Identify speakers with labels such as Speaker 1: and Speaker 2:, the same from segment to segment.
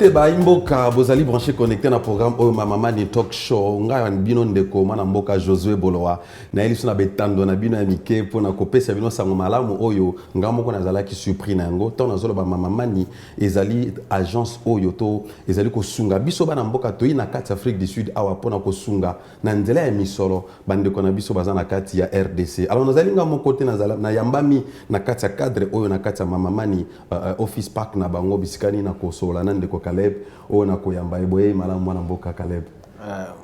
Speaker 1: Mbote bayi mboka, bozali branché connecté na programme oyo Mama Mani Talk Show. Ngai wa bino ndeko mwana mboka Josue Bolowa. Nayeli biso na betando na bino ya mike mpo na kopesa bino sango malamu oyo ngai moko nazalaki surpris na yango. Ntango nazoloba Mama Mani ezali agence oyo to ezali kosunga biso bana mboka toyi na kati Afrique du Sud awa mpo na kosunga na nzela ya misolo bandeko na biso baza na kati ya RDC. Alors nazali ngai moko te, nayambami na kati ya cadre oyo na kati ya Mama Mani office park na bango bisika nini na kosolola na ndeko Caleb oyo na koyamba ye. Boyei malamu mwana mboka Caleb.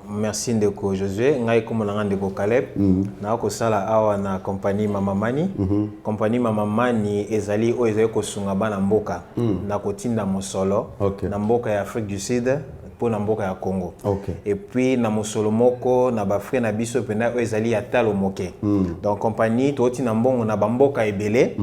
Speaker 2: Merci ndeko Josué, ngai kombo na nga ndeko Caleb. Na kosala awa na compagnie Mama Mani. Compagnie Mama Mani ezali oyo ezali kosunga bana mboka na kotinda mosolo na mboka ya Afrique du Sud mpo na mboka ya Congo. Et puis na mosolo moko na ba frais na biso pena oyo ezali ya talo moke. Donc compagnie totina mbongo na bamboka ebele.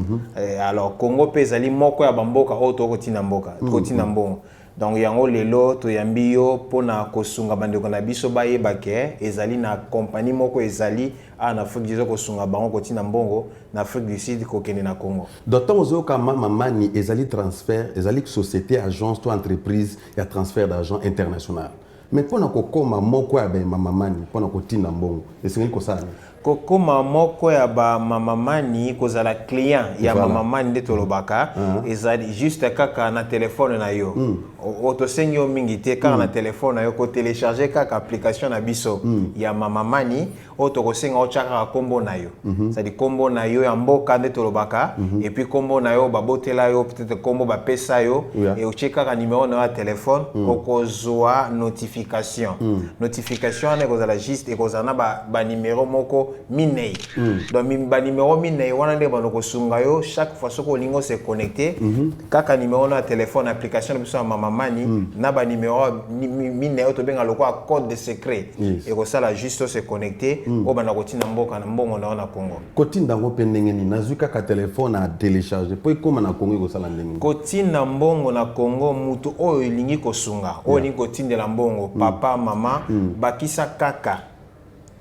Speaker 2: Alors Congo pe ezali moko ya bamboka oyo tokotina mboka, tokotina mbongo. Donc yango lelo toyambi yo mpona kosunga bandeko na biso bayeba ke ezali na compagnie moko ezali awa na Afrique du Sud kosunga bango kotina mbongo na Afrique du Sud kokende na Congo.
Speaker 1: Donc ntango ozoyoka Mama Mani ezali transfert, ezali société, agence to entreprise ya transfert d'argent international. Mais mpona kokoma moko ya ba Mama Mani mpona kotinda mbongo esengeli kosala nini?
Speaker 2: Kokoma moko ya ba Mama Mani, kozala client ya Mama Mani nde tolobaka, ezali juste kaka na telefone na yo. Tosengi yo mingi te, kaka na telefone na yo kotélécharge kaka application na biso ya Mama Mani oyo tokosenga otya kaka kombo na yo, c'est-à-dire kombo na yo ya mboka nde tolobaka, et puis kombo na yo babotela yo, peut-être kombo bapesa yo, et otie kaka numéro na yo ya telefone, okozwa notification. Notification wana ekozala juste, ekozala na banimero moko minei. Donc banimero minei wana nde bando kosunga yo chaque fois soki olingi ose connecte. Kaka numéro na ya telefone, application na biso ya Mama Mani na banimero minei oyo tobenga lokola code de secret, ekosala juste ose connecte, oyo banda kotinda mboka na mbongo na yo na Congo.
Speaker 1: Kotinda yango mpe ndenge nini? Nazwi kaka telefone na télécharge mpo ekóma na Congo, ekosala ndenge nini?
Speaker 2: Kotinda mbongo na Congo, mutu oyo elingi kosunga, oyo elingi kotindela mbongo, papa, mama, bakisa kaka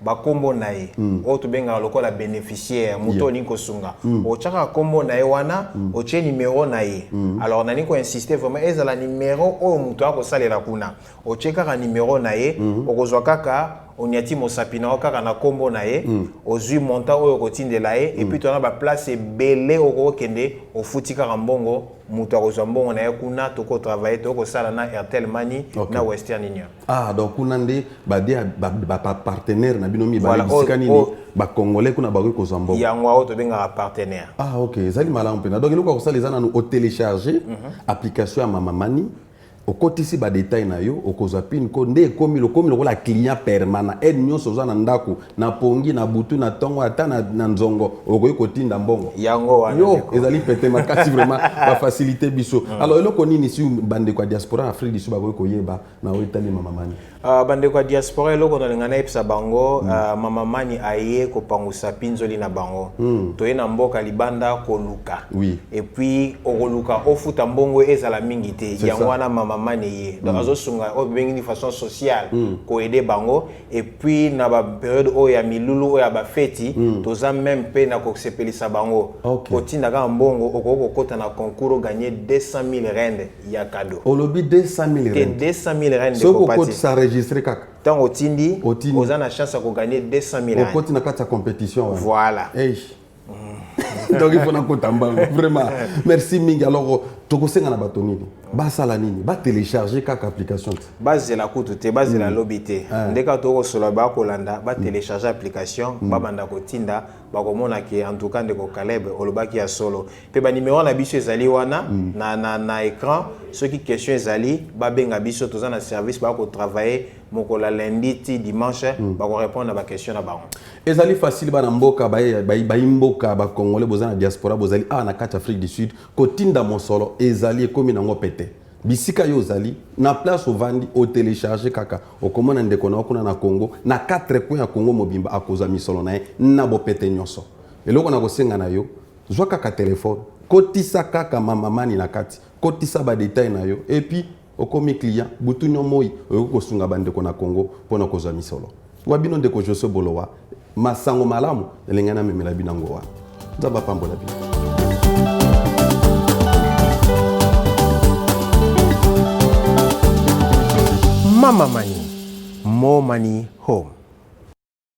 Speaker 2: bakombo na ye oyo tobengaka lokola bénéficiaire. Moto oyo olingi kosunga, otiaka kombo na ye wana, otie numero na ye. Alors nalingi koinsiste vraiment, ezala numero oyo moto akosalela kuna. Otie kaka numero na ye, okozwa kaka oniati mosapi na yo kaka na kombo na ye, ozwi montant oyo okotindela ye. Et puis tona baplace ebele okokende, ofuti kaka mbongo, moto akozwa mbongo na ye kuna. Tokotravaille, tokosala na Airtel Money na Western Union.
Speaker 1: Ah, donc kuna nde bade bapartenaire na bino mibale, bisika nini bacongolais kuna bakoki kozwa mbongo?
Speaker 2: Yango oyo tobengaka partenaire.
Speaker 1: Ah ok, ezali malamu mpenza. Donc eloko ya kosala eza nanu otélécharge application ya Mama Mani, okotisi badetail na yo, okozwa pin code nde ekomi lokomi lokola client permanent. Aide nyonso oza na ndako, na pongi, na butu, na ntongo, ata na nzongo, okoki kotinda mbongo.
Speaker 2: Yango wana.
Speaker 1: Yo ezali pete makasi vraiment, bafacilité biso. Alors eloko nini si bandeko ya diaspora na Afrique du Sud bakoki koyeba na oyo etali Mama Mani?
Speaker 2: Bandeko ya diaspora, eloko nalinga nayebisa bango, Mama Mani aye kopangusa mpinzoli na bango. Toye na mboka libanda koluka, et puis okoluka ofuta mbongo ezala mingi te. Yango wana Mama Mani ye donc azosunga oyo bengi façon sociale, koaider bango. Et puis na bapériode oyo ya milulu, oyo ya bafeti, toza même mpe na kosepelisa bango. Kotinda kaka mbongo, okoki kokota na concours, oganye 200 000 rand ya cadeau.
Speaker 1: Olobi 200 000?
Speaker 2: Te, 200 000 rand.
Speaker 1: Soki okotisa, registre kaka.
Speaker 2: Ntango otindi, oza na chance ya koganye 200 000 rand.
Speaker 1: Okoti na kati ya compétition wana.
Speaker 2: Voilà.
Speaker 1: Hey. Donc il faut nakota mbango vraiment. Merci mingi. Alors tokosenga na bato nini, basala nini? Batélécharge kaka application te?
Speaker 2: Bazela kutu te, bazela lobi te. Nde kaka tokosola, bakolanda, batélécharge application, babanda kotinda, bakomona ke en tout cas ndeko Caleb olobaki ya solo. Mpe banimero na biso ezali wana na écran. Soki question ezali, babenga biso, toza na service, bakotravaille mokolo ya lundi ti dimanche, bakorépondre na baquestion na bango.
Speaker 1: Ezali facile. Bana mboka, bayi mboka bacongolais boza na diaspora, bozali awa na kati Afrique du Sud, kotinda mosolo ezali ekomi nango pete. Bisika yo ozali na place ovandi, otélécharge kaka, okomona ndeko na yo kuna na Congo, na 4 coin ya Congo mobimba, akozwa misolo na ye na bopete nyonso. Eloko na kosenga na yo, zwa kaka telefone, kotisa kaka Mama Mani na kati, kotisa badetail na yo, et puis okomi client. Butu nyo moi oyoki kosunga bandeko na Congo mpona kozwa misolo wa bino. Ndeko José Bolowa, masango malamu elengai namemela bino yango wana. Nzambe apambola bino.
Speaker 2: Mama Money, more money home.